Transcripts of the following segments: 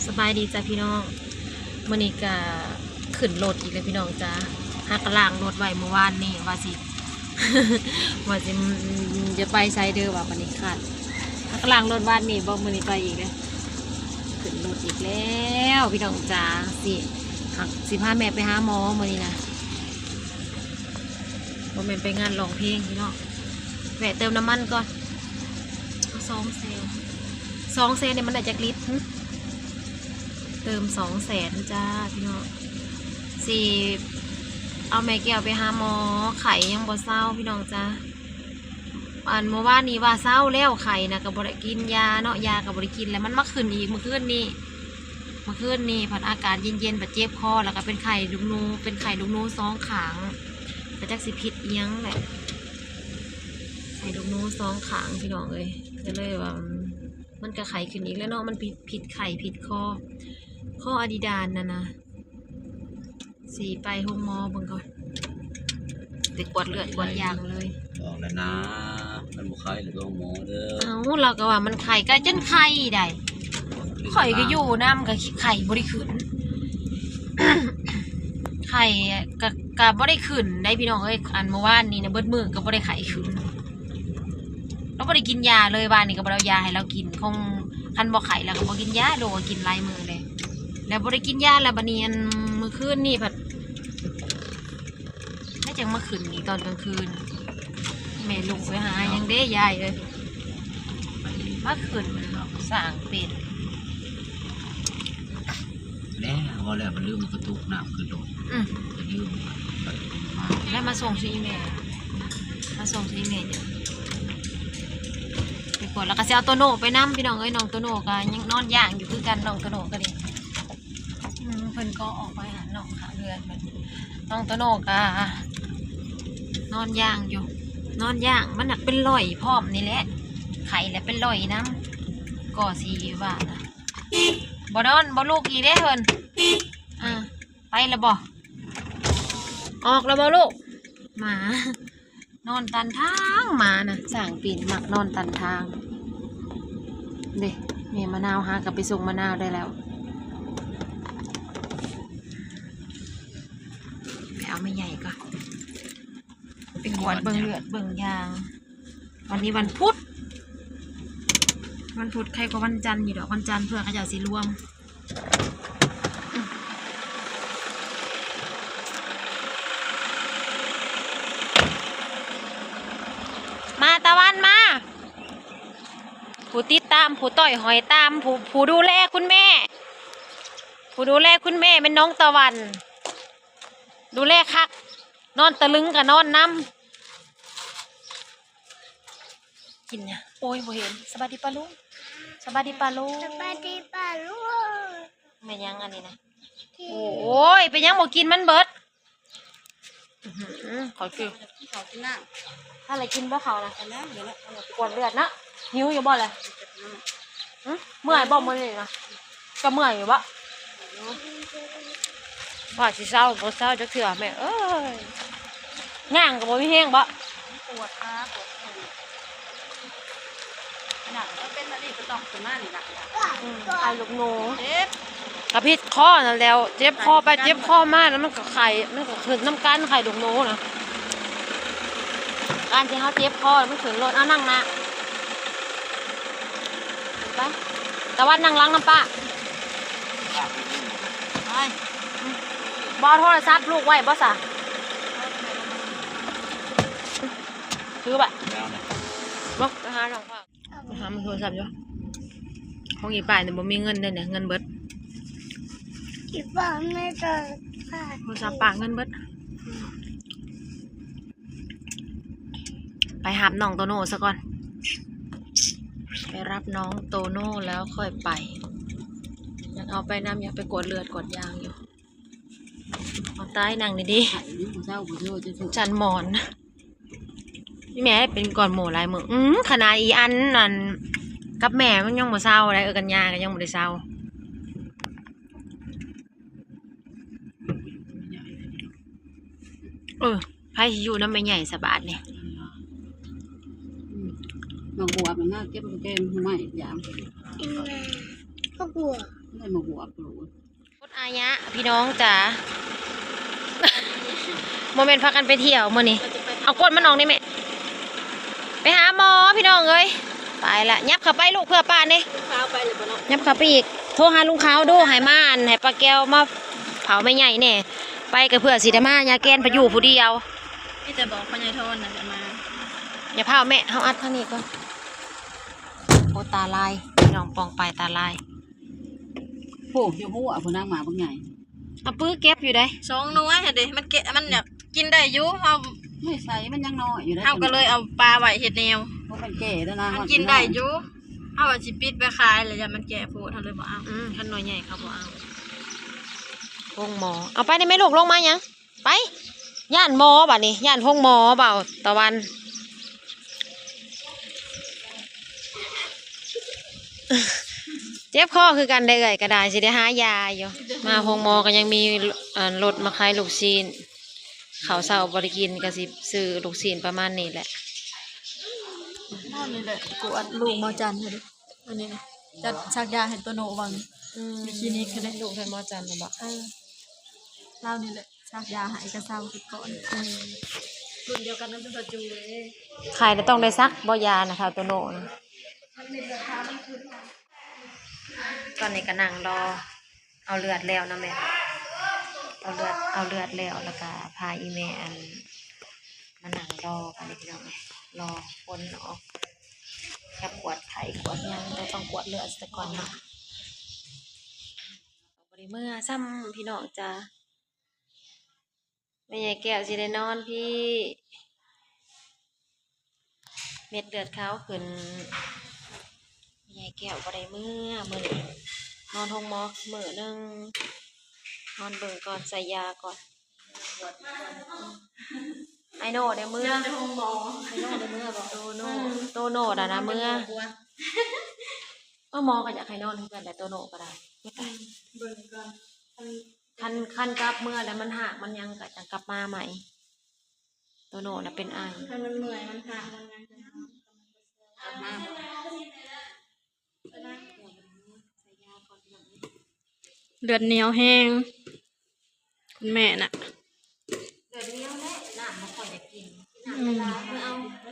ສະບາຍດີຈ້າພີ່ນ້ອງ ມື້ນີ້ກະຂຶ້ນລົດອີກແລ້ວພີ່ນ້ອງຈ້າ. ຫາກະລ້າງລົດໄວ້ມື້ວານນີ້ ວ່າຊິ ວ່າຊິ ຈະໄປໃສເດີ ວ່າບັດນີ້ຄາດ ຫາກະລ້າງລົດວານນີ້ ບໍ່ ມື້ນີ້ໄປອີກເດີ. ຂຶ້ນລົດອີກແລ້ວພີ່ນ້ອງຈ້າ ຊິ ຫາກຊິພາແມ່ໄປຫາໝໍມື້ນີ້ນະ. ບໍ່ແມ່ນໄປງານຮ້ອງເພງພີ່ນ້ອງ ແວະເຕີມນ້ຳມັນກ່ອນ. ເອົາສອງແສນ ສອງແສນນີ້ມັນໄດ້ຈັກລິດ? ຫຶ ເຕີມສອງແສນຈ້າພີ່ນ້ອງ. ຊິເອົາແມ່ແກ້ວໄປຫາໝໍ ໄຂ້ຍັງບໍ່ເຊົາພີ່ນ້ອງຈ້າ. ອັນເມື່ອວານນີ້ວ່າເຊົາແລ້ວ ໄຂ້ນະ ກະບໍ່ໄດ້ກິນຢາເນາະ ຢາກະບໍ່ໄດ້ກິນ ແລ້ວມັນມາຂຶ້ນອີກມື້ຄືນນີ້. ເມື່ອຄືນນີ້ພັດອາກາດເຢັນໆ ພັດເຈັບຄໍ ແລ້ວກະເປັນໄຂ້ລູກໜູ ເປັນໄຂ້ລູກໜູສອງຂ້າງ ກະຈັກຊິຜິດອີ່ຫຍັງແຫຼະ ໄຂ້ລູກໜູສອງຂ້າງພີ່ນ້ອງເອີຍ. ກະເລີຍວ່າ ມັນກະໄຂ້ຂຶ້ນອີກແລ້ວເນາະ ມັນຜິດ ຜິດໄຂ້ຜິດຄໍ ຄໍອາດີດາສນັ້ນນະ. ຊິໄປໂຮງໝໍເບິ່ງກ່ອນ ໄປກວດເລືອດກວດຢາງເລີຍ. ບອກແລ້ວນະ ມັນບໍ່ໄຂ້ ໄປໂຮງໝໍເດີ. ເອົ້າ ລາວກະວ່າມັນໄຂ້ ກະຈົນໄຂ້ໄດ໋ ຂ້ອຍກະຢູ່ນຳ ກະໄຂ້ບໍ່ໄດ້ຂຶ້ນ ໄຂ້ກະ ກະບໍ່ໄດ້ຂຶ້ນໄດ໋ພີ່ນ້ອງເອີຍ. ອັນເມື່ອວານນີ້ນະ ເບິດມື້ກະບໍ່ໄດ້ໄຂ້ຂຶ້ນ ລາວບໍ່ໄດ້ກິນຢາເລີຍ ວານນີ້ກະບໍ່ໄດ້ເອົາຢາໃຫ້ລາວກິນ. ຄົງ ຄັນບໍ່ໄຂ້ລາວກະບໍ່ກິນຢາ ໂດກະກິນຫຼາຍມື້ແລ້ວ ແລ້ວບໍ່ໄດ້ກິນຢາ ແລ້ວບາດນີ້ ອັນ ມື້ຄືນນີ້ພັດ ແລ້ວຈັ່ງມາຂຶ້ນອີກຕອນກາງຄືນ. ແມ່ລຸກໄປຫາຫຍັງເດ້ຍາຍເອີຍ ມາຂຶ້ນສ້າງເປັນ. ແລ້ວ ເວົ້າແລ້ວມັນລືມກະຕຸກນ້ຳຂຶ້ນລົດ. ອື ກະລືມ ແລ້ວມາສົ່ງຊິອີ່ແມ່ ມາສົ່ງຊິອີ່ແມ່ ໄປກວດ ແລ້ວກະຊິເອົາໂຕໂນ່ໄປນຳພີ່ນ້ອງເອີຍ. ນ້ອງໂຕໂນ່ກະຍັງນອນຢ່າງຢູ່ຄືກັນ ນ້ອງໂຕໂນ່ກະເດ້. ອື ເພິ່ນກໍອອກໄປຫານ້ອງຂ້າງເຮືອນ ນ້ອງໂຕໂນ່ກະນອນຢ່າງຢູ່ ນອນຢ່າງ ມັນໜັກເປັນລອຍພ້ອມນີ້ແຫຼະ ໄຂ້ແລ້ວເປັນລອຍນຳ ກໍຊິວ່ານະ. ບໍ່ນອນ ບໍ່ລຸກອີກເດ້ເພິ່ນ. ອາ ໄປແລ້ວບໍ່? ອອກແລ້ວບໍ່ລູກ? ໝານອນຕັນທາງ ໝານະ ສ້າງປີນມັກນອນຕັນທາງເດ້. ແມ່ມະນາວຫາກະໄປສົ່ງມະນາວໄດ້ແລ້ວ. ໄປເອົາແມ່ໃຫຍ່ກ່ອນ ໄປກວດເບິ່ງເລືອດເບິ່ງຢາງ. ວັນນີ້ວັນພຸດ ວັນພຸດໄຄກວ່າວັນຈັນຢູ່ດອກ ວັນຈັນເພື່ອເຂົາເຈົ້າຊິລວມ. ມາຕາວັນມາ ຜູ້ຕິດຕາມ ຜູ້ຕ້ອຍຫອຍຕາມ ຜູ້ ຜູ້ດູແລຄຸນແມ່ ຜູ້ດູແລຄຸນແມ່ແມ່ນນ້ອງຕາວັນ ດູແລຄັກ ນອນຕະລຶງກະນອນນຳ. ກິນຫຍັງ? ໂອ້ຍ ບໍ່ເຫັນ. ສະບາຍດີປ້າລຸງ ສະບາຍດີປ້າລຸງ ສະບາຍດີປ້າລຸງ. ແມ່ນຫຍັງອັນນີ້ນະ? ໂອ້ຍ ເປັນຫຍັງບໍ່ກິນມັນເບິດ? ອືຫື ຂໍກິນ ເຂົ້າກິນນ້ຳ ຖ້າລະກິນບໍ່ເຂົ້ານະ ກວດເລືອດເນາະ. ຫິວຢູ່ບໍ່ລະ? ຫຶ ເມື່ອຍບໍ່ມື້ນີ້ນະ? ກະເມື່ອຍຢູ່ບໍ? ວ່າຊິເຊົາ ບໍ່ເຊົາຈັກເທື່ອແມ່ເອີຍ. ຍ່າງກະບໍ່ມີແຮງບໍ? ປວດຂາ ປວດແຂ້ງ ຂະໜາດວ່າເປັນອັນນີ້ກະຕ້ອງຂຶ້ນມານີ້ລະ. ອື ໄຂ້ລູກໜູ ເຈັບ ກະພິດຄໍນັ້ນແລ້ວ ເຈັບຄໍໄປເຈັບຄໍມາ ແລ້ວມັນກະໄຂ້ ມັນກະຂຶ້ນນຳກັນ ໄຂ້ລູກໜູນະ. ການທີ່ເຮົາເຈັບຄໍມັນຂຶ້ນໂລດ. ເອົານັ່ງໜ້າ ໄປ ຕາວັນນັ່ງຫຼັງນຳປ້າ ໄປ. ບໍ່ເອົາໂທລະສັບລູກໄວ້ບໍ່ສະ? ຖືໄວ້ ບໍ່ ໄປຫານ້ອງ ຫາໂທລະສັບຢູ່. ຂອງອີ່ປ້ານີ້ບໍ່ມີເງິນເດ້ນີ້ ເງິນເບິດ. ອີ່ປ້າແມ່ໂທລະສັບ ໂທລະສັບປ້າເງິນເບິດ. ໄປຮັບນ້ອງໂຕໂນ່ສາກ່ອນ ໄປຮັບນ້ອງໂຕໂນ່ແລ້ວຄ່ອຍໄປ. ຢາກເອົາໄປນຳ ຢາກໄປກວດເລືອດກວດຢາງຢູ່. ເອົາຕາຍ ນັ່ງດີໆ ໄຂ້ຍັງບໍ່ເຊົາ ບໍ່ເຊົາ ຈະທຸກ ສັນໝອນ. ອີ່ແມ່ເປັນກ່ອນໝູ່ຫຼາຍມື້. ອື ຂະໜາດອີ່ອັນ ອັນ ກັບແມ່ມັນຍັງບໍ່ເຊົາໄດ໋ ເອີ ກັນຍາກະຍັງບໍ່ໄດ້ເຊົາ. ເອີ ໃຜຊິຢູ່ນຳແມ່ໃຫຍ່ສະບາດນີ້? ອື ນ້ອງບົວມັນນາເກັບແກງໄມ້ຢາງ ອີ່ແມ່ ບັກບົວ. ໄດ້ມາບວກໂລດ. ກົດອາຍະ ພີ່ນ້ອງຈ໋າ ບໍ່ແມ່ນພາກັນໄປທ່ຽວມື້ນີ້. ເອົາກົ້ນມັນອອກນີ້ແມ່. ໄປຫາໝໍພີ່ນ້ອງເອີຍ. ໄປລະ ຫຍັບເຂົ້າໄປລູກ ເພື່ອປ້າເດ້. ລຸງຂາວໄປແລ້ວບໍ່ເນາະ? ຫຍັບເຂົ້າໄປອີກ. ໂທຫາລຸງຂາວດູ ໃຫ້ມາ ອັນ ໃຫ້ປ້າແກ້ວມາເຝົ້າແມ່ໃຫຍ່ແດ່. ໄປກໍເພື່ອຊິໄດ້ມາ ຍາແກນໄປຢູ່ຜູ້ດຽວ. ມີແຕ່ບອກພໍ່ໃຫຍ່ທອນນະຈະມາ. ຢ່າພ້າວແມ່ ເຮົາອັດທາງນີ້ກ່ອນ. ໂອ້ ຕາລາຍ ພີ່ນ້ອງ ປ້ອງປາຍຕາລາຍ. ໂອ້ ຢູ່ຫົວພຸ້ນນາງ ໝາກບັກໃຫຍ່. ເອົາປືເກັບຢູ່ໃດ໋. ສອງໜ່ວຍຫັ້ນເດ້ ມັນແກະ ມັນ ອືມ ຢາກກິນໄດ້ຢູ່. ເຮົາ ໄດ້ໃສ່ ມັນຍັງນ້ອຍຢູ່ໃດ໋. ເຮົາກໍເລີຍເອົາປາໄວ້ເຮັດແນວ. ບໍ່ແມ່ນແກ່ແລ້ວນະ ມັນກິນໄດ້ຢູ່. ເຮົາວ່າຊິປິດໄວ້ຂາຍແລ້ວ ຢ້ານມັນແກ່ໂພດ ເຮົາເລີຍບໍ່ເອົາ. ອືມ ຄັນໜ່ວຍໃຫຍ່ເຂົາບໍ່ເອົາ. ໂຮງໝໍ ເອົາໄປໄດ້ໄໝລູກ ລົງມາຫຍັງ? ໄປ ຢ້ານໝໍບາດນີ້ ຢ້ານໂຮງໝໍ ບ່າວຕາວັນ. ເຈັບຄໍຄືກັນເດ້ ເອື້ອຍກໍໄດ້ ຊິໄດ້ຫາຢາຢູ່. ມາໂຮງໝໍກໍຍັງມີ ເອີ ລົດມາຂາຍລູກຊີ້ນ. ເຂົ້າເຊົ້າບໍ່ໄດ້ກິນ ກໍຊິຊື້ລູກຊີ້ນປະມານນີ້ແຫຼະ. ອັນນີ້ແຫຼະ ກວດລູກໝໍຈັນເດ້. ອັນນີ້ນະ ຈັດ ສັກຢາໃຫ້ໂຕໂນ່ຫວ່າງ. ອືມ ມີຄລີນິກໃຫ້ເດ້. ລູກໃຫ້ໝໍຈັນນະບໍ? ເອີ ລາວນີ້ແຫຼະ ສັກຢາໃຫ້ກະເຊົາຄືກ່ອນ. ອືມ ລຸ້ນດຽວກັນກັບຈຸປະຈູເດ້. ໄຂ້ແລ້ວຕ້ອງໄດ້ສັກບໍ່ຢານະ ຖ້າໂຕໂນ່ນະ? ຕອນນີ້ກໍນັ່ງລໍເອົາເລືອດແລ້ວເນາະແມ່. ເອົາເລືອດ ເອົາເລືອດແລ້ວ ແລ້ວກໍພາອີ່ແມ່ ອັນ ມານັ່ງລໍກັນນີ້ພີ່ນ້ອງເອີຍ. ລໍຜົນອອກ ຈະກວດໄຂ້ກວດຫຍັງ ແຕ່ຕ້ອງກວດເລືອດຊະກ່ອນເນາະ. ບໍ່ໄດ້ເມືອຊ້ຳພີ່ນ້ອງຈ໋າ. ແມ່ໃຫຍ່ແກ້ວຊິໄດ້ນອນພີ້ ເມັດເລືອດຂາວຂຶ້ນ. ແມ່ໃຫຍ່ແກ້ວບໍ່ໄດ້ເມືອມື້ນີ້ ນອນໂຮງໝໍມື້ໜຶ່ງ ນອນເບິ່ງກ່ອນ ໃສ່ຢາກ່ອນ. ໄອໂນ່ໄດ້ເມືອ ນອນໂຮງໝໍ. ໄອໂນ່ໄດ້ເມືອບໍ່? ໂຕໂນ່ ອືມ ໂຕໂນ່ນະນະເມືອ. ເອີ ໝໍກໍຢາກໃຫ້ນອນຄືກັນແຫຼະ ໂຕໂນ່ກໍໄດ້. ອືມ ເບິ່ງກ່ອນ ຄັນ ຄັນກັບເມືອແລ້ວມັນຮາກມັນຫຍັງກໍຈັ່ງກັບມາໃໝ່. ໂຕໂນ່ນະເປັນໄອ ຄັນມັນເມື່ອຍມັນຮາກມັນຫຍັງ ກັບມາ. ເລືອດໜຽວແຮງ ຄຸນແມ່ນະ. ເລືອດໜຽວແຫຼະ ນ້ຳບໍ່ຄ່ອຍຢາກກິນ. ອືມ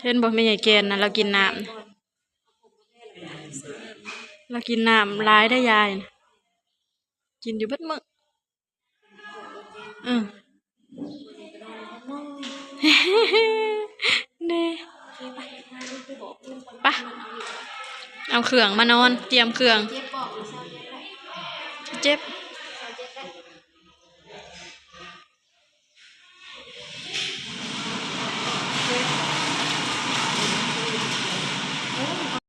ເຫັນບໍ່ ແມ່ໃຫຍ່ແກ່ນນະ ລາວກິນນ້ຳ ລາວກິນນ້ຳຫຼາຍໄດ໋ຍາຍນະ ກິນຢູ່ເບິດມື້. ອືມ ເດ້ ໄປ ເອົາເຄື່ອງມານອນ ກຽມເຄື່ອງ. ເຈັບ